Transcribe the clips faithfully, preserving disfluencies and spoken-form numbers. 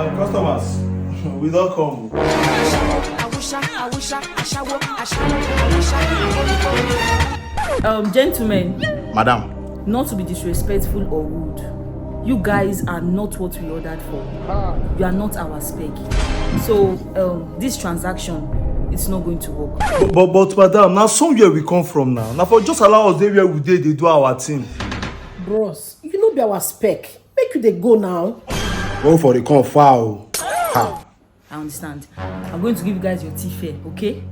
Customers, we don come. Um, gentlemen, Madam, not to be disrespectful or rude, you guys are not what we ordered for. You are not our spec. So, um, this transaction, it's not going to work. But, but, but madam, na somewhere we come from now. Na for just allow us dey where we dey dey do our thing. Bros, you no be our spec. Make you dey go now. Go for the come far o. Ha. I understand. I'm going to give you guys your tea fare, okay?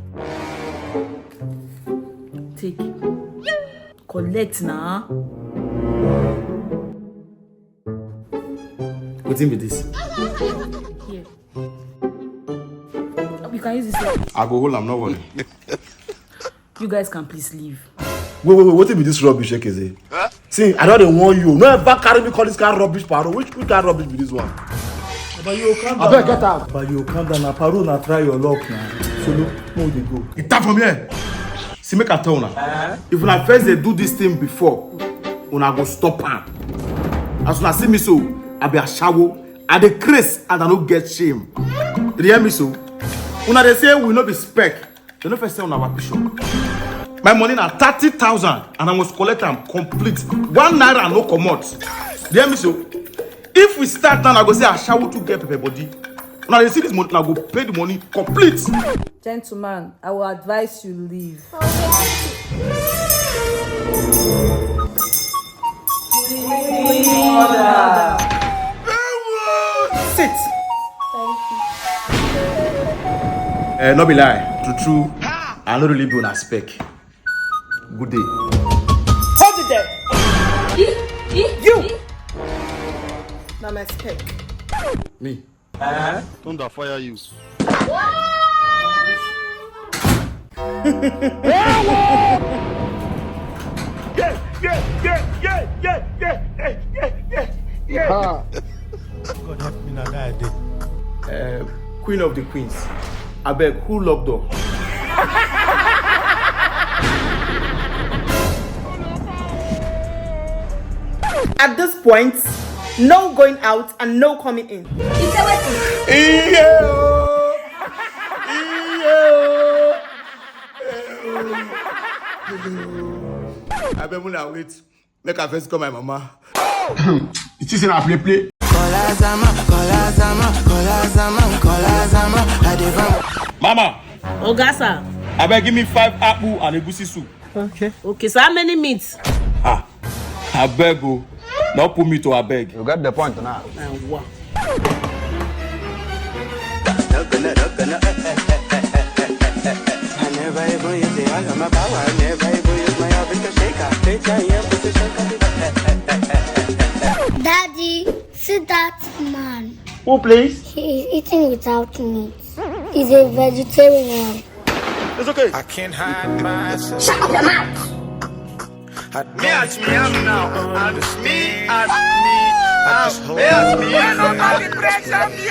Take. Collect now. Wetin be this? Here. You can use this one. I go hold am, no worry. You guys can please leave. Wait, wait, wait, wetin be this rubbish, Ekeze? See, I don dey warn you. No ever carry me call this kind rubbish paro. Which, which kind rubbish be this one? But you calm Abeg, get out. But you calm down. Na paro, na try your luck now. Solo, no dey go. Get out from here. See, make I tell una. If una first dey do this thing before, una go stop am. As una see me so, I be ashawo. I dey craze and I no get shame. You dey hear me so? Una dey say we no be spec. They no first sell una our picture. My money na thirty thousand and I must collect am complete. One naira no comot. You dey hear me so? If we start now, I go say ashawo too get pepper body. Una dey see this money, una go pay the money complete. Gentleman, I will advise you leave. Sit. Eh, no be lie. True, true. I no really be una spec. Good day. Hold it there. You. Na my spec. Me. Thunder fire you. God help me na die day. Uh, queen of the queens. Abeg, who lock door? At this point, no going out and no coming in. Iye o! Iye o! Abeg, una wait. Make I first call my mama. You see say na play play. Mama, Oga sir. Abeg, give me five apple and egusi soup. Okay, so how many meats? Abeg o, no put me to abeg. You get the point now. I never even use the all of my power. I never even use my habit to shake her. Take her in position. Daddy, see that man. Who, please? He is eating without meat. He's a vegetarian. It's okay. I can't hide myself. Shut up your mouth. Me as me am now, and me as me am, me as me am. Nobody pressure me.